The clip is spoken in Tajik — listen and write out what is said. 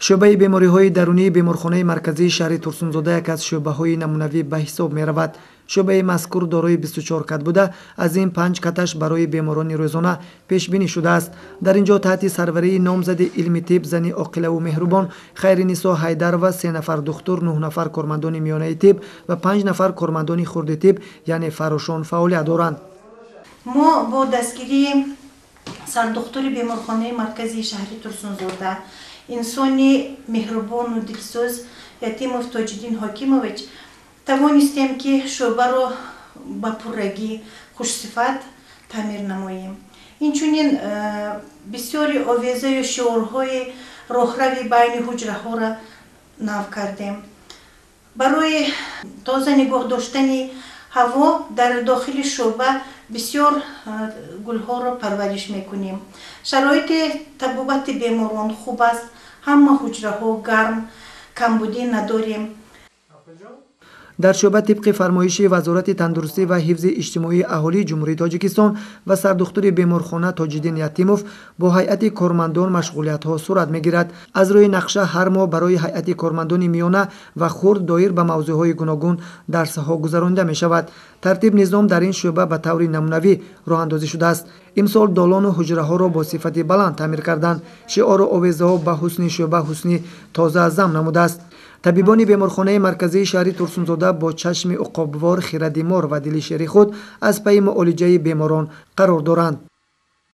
Шӯъбаи бемориҳои дарунии беморхонаи марказии шаҳри Турсунзода яке аз шӯъбаҳои намунавӣ ба ҳисоб меравад. Шӯъбаи мазкур дорои 24 кат буда, аз ин 5 каташ барои беморони рӯзона пешбинӣ шудааст. Дар ин ҷо таҳти сарварии номзади илми тиб, зани оқилаву меҳрубон Хайринисо Ҳайдарова, 3 нафар духтур, 9 нафар кормандони миёнаи тиб ва 5 нафар кормандони хурди тиб, яъне фаррошон, фаъолият доранд. Мо бо дастгирии сардухтури беморхонаи марказии шаҳри Турсунзода, инсони меҳрубону дилсӯз Ятимов Тоҷиддин Ҳокимович, тавонистем, ки шӯъбаро ба пуррагӣ, хушсифат таъмир намоем. Инчунин бисёри овезаю шиорҳои роҳрави байни ҳуҷраҳоро нав кардем. Барои тоза нигоҳ доштани ҳаво дар дохили шӯъба бисёр гулҳоро парвариш мекунем. Шароити табобати беморон хуб аст, ҳама ҳуҷраҳо гарм, камбудӣ надорем. Дар шӯъба тибқи фармоиши Вазорати тандурустӣ ва ҳифзи иҷтимоии аҳолии Ҷумҳурии Тоҷикистон ва сардухтури беморхона Тоҷиддин Ятимов бо ҳайати кормандон машғулиятҳо сурат мегирад. Аз рӯи нақша ҳар моҳ барои ҳайати кормандони миёна ва хурд доир ба мавзӯъҳои гуногун дарсҳо гузаронида мешавад. Тартиб низом дар ин шӯъба ба таври намунавӣ роҳандозӣ шудааст. Имсол долону ҳуҷраҳоро бо сифати баланд таъмир карданд. Шиору овезаҳо ба ҳусни шӯъба ҳусни тоза зам намудааст. Табибони беморхонаи марказии шаҳри Турсунзода бо чашми уқобвор, хиради мор ва дили шери худ аз пайи муолиҷаи беморон қарор доранд.